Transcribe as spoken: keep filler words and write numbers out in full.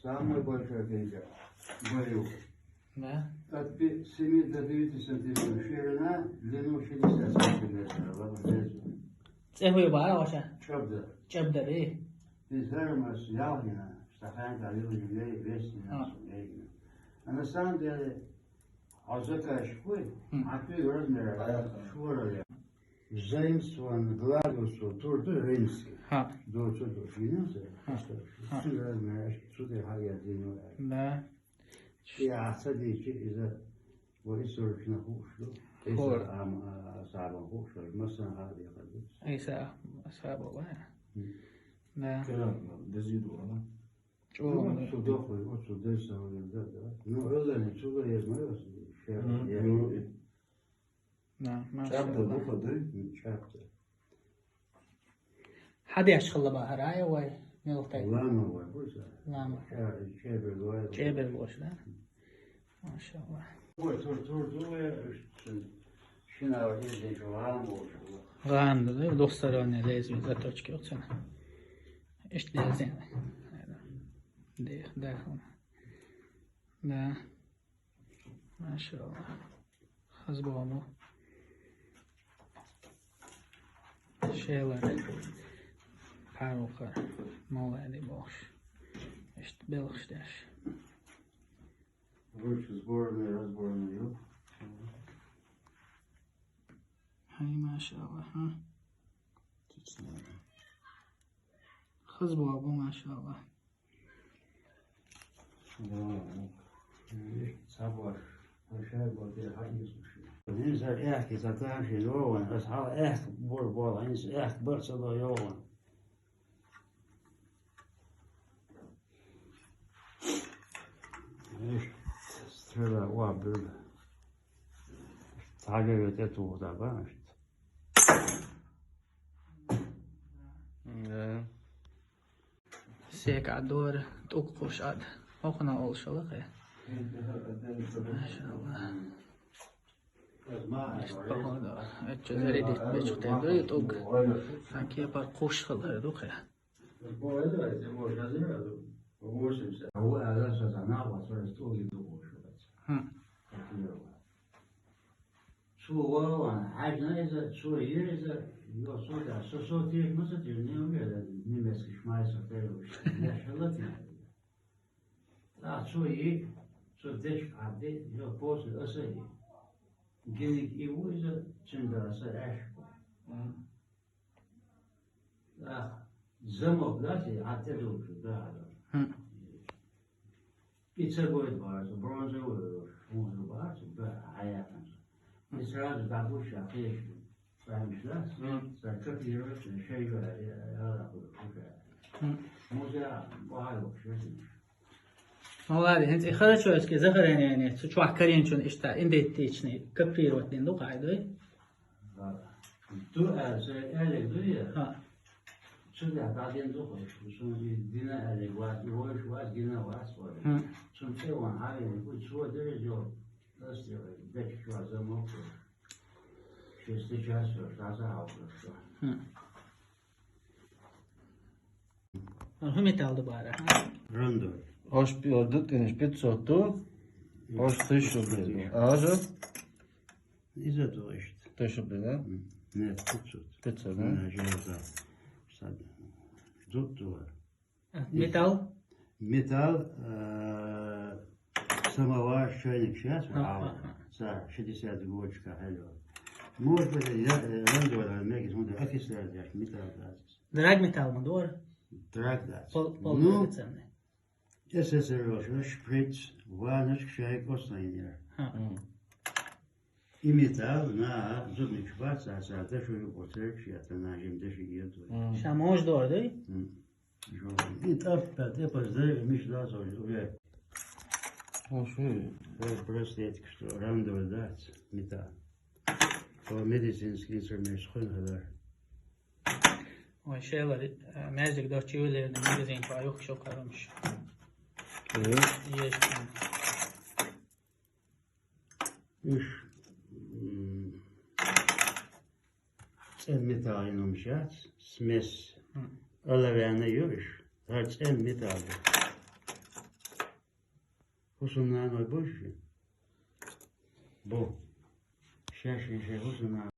Самая большая пенька. Говорю. Да? От пи- семи до девяти сантиметров ширина, длину шестьдесят сантиметров. Вот здесь. ЦӀе хӀу ю бара ваша? ЧӀабдар. ЧӀабдар, э? Ты сармас ялгина, стакан калил вести А. нас. А на самом деле, а заказчик, Хм. А ты размер, шура. Заимствован гладусу турту римский. Ха. До сюда, видите? Ха. Ха. Сюда, знаешь, сюда, ха, я дину. Да. И асади чи из-за, вот и сорочна хуш, да? Хор. Иса, ам, а, сабан хуш, а, масан ха, я ходи. Иса, саба, ва? М. Да. Керам, да, зиду, а? Ну, Чё? Вот сюда, хуй, вот сюда, и сам, да, да. Ну, это не сюда, я знаю, что я, Мгм. я, Ну, и Да, машалла. ЧӀабдар ду хадуй? ЧӀабдар. ХӀадеш хилла бахарая вай, мелхтай? Лама вай, буса. Лама. ЧӀа-, чӀебер вай. ЧӀебер лош, да? Машалла. Ой, тур, тур, тур, э, шин-, шинава, э, ден, лама вай. Ганда, да, двухсторонняя лезвие, заточки, вот сюда. Ишт лезвие. Да, да. Да. Машалла. Хазбому. Шелар. Паруха. Молоди бош. Ишт белхштеш. Короче, сборная, разборная, ёп. Хай, машалла, ха. Хазбому, машалла. Инса эхки сатанши йогӀан, ас хьал эхк бур бола, инса эхк бар ца до йогӀан. Ишт стрела ва бир. Тагавет эту да, ба, ишт. Да. Сека дор, тӀуг кхуш ад. Хохна олшала хе. Машалла. Ишт, походу, это что, зарядить бечу тем, да, и тӀуг. Хан кепар кхуш хилар ду хе. Хм. Цо валан, хьаьжна иза, цо йир иза, йо, цо да, со, со теш, ма со теш, не умею, да, немецкий шмайсер, да, вообще. Я шалат не. Да, цо йир, цо деш, а де, йо, после аса йир. Гиниг и ву иза, цун да, са эш. Мгм. Да, замок, да, си, а те долчу, да, да. Хм. И цигойт бара, бронзовый, шмузу бара, да, а я там. И сразу бабуша, а ты ещё. Памятаешь, да? Мгм. Закопировать, ещё и говорю, я, я, я, я. Хм. Музей, а, бара, вообще. Ну ладно, хӀинца и харачойски захоронение, цу чохь карийначун иштта идентичный копировать дина ду кхайдой? Ду аьлла, ца аьллиг ду я? Ха. Цу тӀехь дӀадина ду хӀуш, шуна и дина аьллиг вац, и вуьйш вац, гина вац вай. Хм. Цунна тӀе ван хьавеллиг ву, цо дерриг йолу, ас дерриг, дечча чохь замок ву. Ши стача ас веш, дӀа ца хьовсуш чохь. Хм. ХӀун металл ду бара? Рандой. Ош пи-, ош ду тӀинаш пятьсот ду, ош тысяча рублей ду. А ош? Иза ду иштта. Тысяча рублей, да? М, нет, пятьсот. Пятьсот, да? М, жена за. Сад. Ду ту. А, металл? Металл, э, самовар, чайник сейчас, А, а, а. За шестьдесят годчика, алло. Может быть, я, э, рандой, а, мегис, он, а, кислый, я, металл, да. Драгметалл ма ду вара? Драг дац. Пол-, пол Ну, драгоценный. С С Р йолчу шприц, ваннаш, чайник, оцу тайнера. Ха. Мгм. И металл, на, зубничу бац, а, ца, ца, дашу ю, оцерчу, я, та, на, жим, даши, я, то. Мгм. Ша можешь дор, да? М. Жо. И тап, та, тепа, зэ, миш, да, со, уже. Ну, что? Э, браслетик, что, рандой, да, металл. По медицинский инструмент, схуьн, да. Вай шелари, э, маьждиг доцчу ювелирный магазин чохь юхкуш йолу кхарамаш. Мгм. Еш. Уьш, м, цӀен металлин хӀумаш яц, смесь. Мгм. Оловянный ю уьш, хӀара цӀен металл ю. Хусамнай аналга бу ши? Бу. Ши, ши, ши, хусамнай.